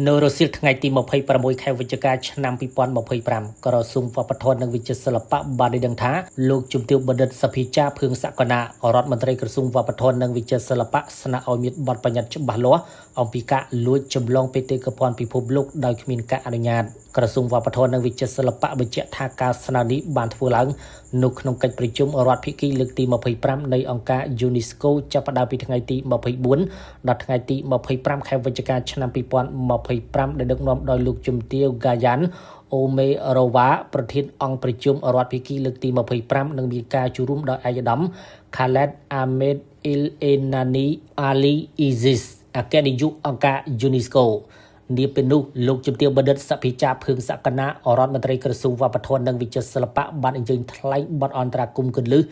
នៅរសៀលថ្ងៃទី26ខែវិច្ឆិកាឆ្នាំ2025ក្រសួងវប្បធម៌និងវិចិត្រសិល្បៈបានឲ្យដឹងថាលោកជំទាវបណ្ឌិតសភាចាភឿងសកណារដ្ឋមន្ត្រីក្រសួងវប្បធម៌និងវិចិត្រសិល្បៈស្នើឲ្យមានបទបញ្ញត្តិច្បាស់លាស់អំពីការលួចចម្លងបេតិកភណ្ឌពិភពលោកដោយគ្មានការអនុញ្ញាតក្រសួងវប្បធម៌និងវិចិត្រសិល្បៈបញ្ជាក់ថាការស្នើនេះបានធ្វើឡើងនៅក្នុងកិច្ចប្រជុំរដ្ឋភាគីលើកទី25នៃអង្គការ UNESCO ចាប់ផ្ដើមពីថ្ងៃទី24ដល់ថ្ងៃទី25ខែវិច្ឆិកាឆ្នាំ2025ដែលដឹកនាំដោយលោកជំទាវហ្គាយ៉ាន់អូមេរ៉ូវ៉ាប្រធានអង្គប្រជុំរដ្ឋភាគីលើកទី25និងមានការចូលរួមដោយឯកឧត្តម Khaled Ahmed El Enani Ali Iziz អគ្គនាយកអង្គការ UNESCO នាពេលនោះលោកជំទាវបណ្ឌិតសភាចាភឿងសកណារដ្ឋមន្ត្រីក្រសួងវប្បធម៌និងវិចិត្រសិល្បៈបានអញ្ជើញថ្លែងបទអន្តរាគមន៍គន្លឹះ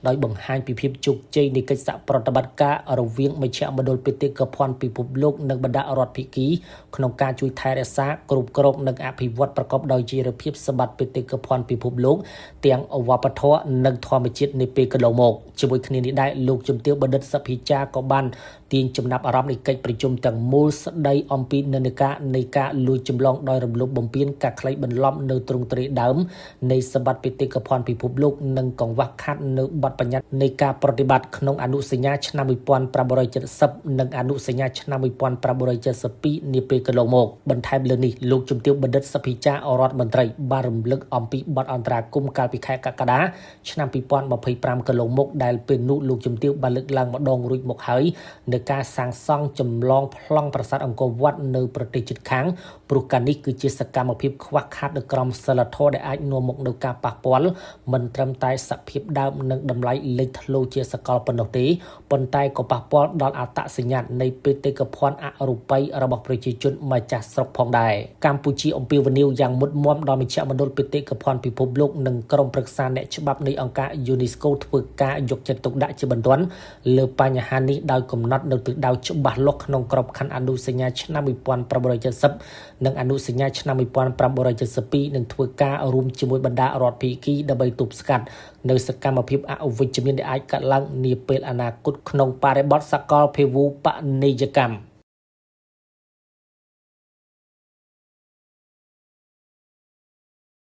ដោយបង្ហាញពីភាពជោគជ័យនៃកិច្ចសហប្រតិបត្តិការរវាងមជ្ឈមណ្ឌលបេតិកភណ្ឌពិភពលោកនិងបណ្ដារដ្ឋភាគីក្នុងការជួយថែរក្សាគ្រប់គ្រងនិងអភិវឌ្ឍប្រកបដោយចីរភាពសម្បត្តិបេតិកភណ្ឌពិភពលោកទាំងវប្បធម៌និងធម្មជាតិនាពេលកន្លងមកជាមួយគ្នានេះដែរលោកជំទាវបណ្ឌិតសភាចាក៏បានទាញចំណាប់អារម្មណ៍នៃកិច្ចប្រជុំទាំងមូលស្ដីអំពីនិន្នាការនៃការលួចចម្លងដោយរំលោភបំពានការក្លែងបន្លំនៅទ្រង់ទ្រាយដើមនៃសម្បត្តិបេតិកភណ្ឌពិភពលោកនិងកង្វះខាតនៅបទបញ្ញត្តិនៃការប្រតិបត្តិក្នុងអនុសញ្ញាឆ្នាំ1570និងអនុសញ្ញាឆ្នាំ1572នាពេលកន្លងមកបន្ថែមលើនេះលោកជំទាវបណ្ឌិតសភាចារដ្ឋមន្ត្រីបានរំលឹកអំពីបទអន្តរាគមន៍កាលពីខែកក្កដាឆ្នាំ2025កន្លងមកដែលពេលនោះលោកជំទាវបានលើកឡើងម្ដងរួចមកហើយនៅការសាងសង់ចម្លងប្លង់ប្រាសាទអង្គរវត្តនៅប្រទេសជិតខាងព្រោះការនេះគឺជាសកម្មភាពខ្វះខាតនៅក្រមសីលធម៌ដែលអាចនាំមកនូវការប៉ះពាល់មិនត្រឹមតែសភាពដើមនិងតម្លៃលេចធ្លោជាសកលប៉ុណ្ណោះទេប៉ុន្តែក៏ប៉ះពាល់ដល់អត្តសញ្ញាណនៃបេតិកភណ្ឌអរូបីរបស់ប្រជាជនម្ចាស់ស្រុកផងដែរកម្ពុជាអំពាវនាវយ៉ាងមុតមមដល់មជ្ឈមណ្ឌលបេតិកភណ្ឌពិភពលោកនិងក្រុមប្រឹក្សាអ្នកច្បាប់នៃអង្គការ UNESCO ធ្វើការយកចិត្តទុកដាក់ជាបន្ទាន់លើបញ្ហានេះដោយកំណត់នៅទិសដៅច្បាស់លាស់ក្នុងក្របខ័ណ្ឌអនុសញ្ញាឆ្នាំ1970និងអនុសញ្ញាឆ្នាំ1972និងធ្វើការរួមជាមួយបណ្ដារដ្ឋភាគីដើម្បីទប់ស្កាត់នៅសកម្មភាពអវិជ្ជមានដែលអាចកើតឡើងនាពេលអនាគតក្នុងបរិបទសកលភាវូបនីយកម្ម។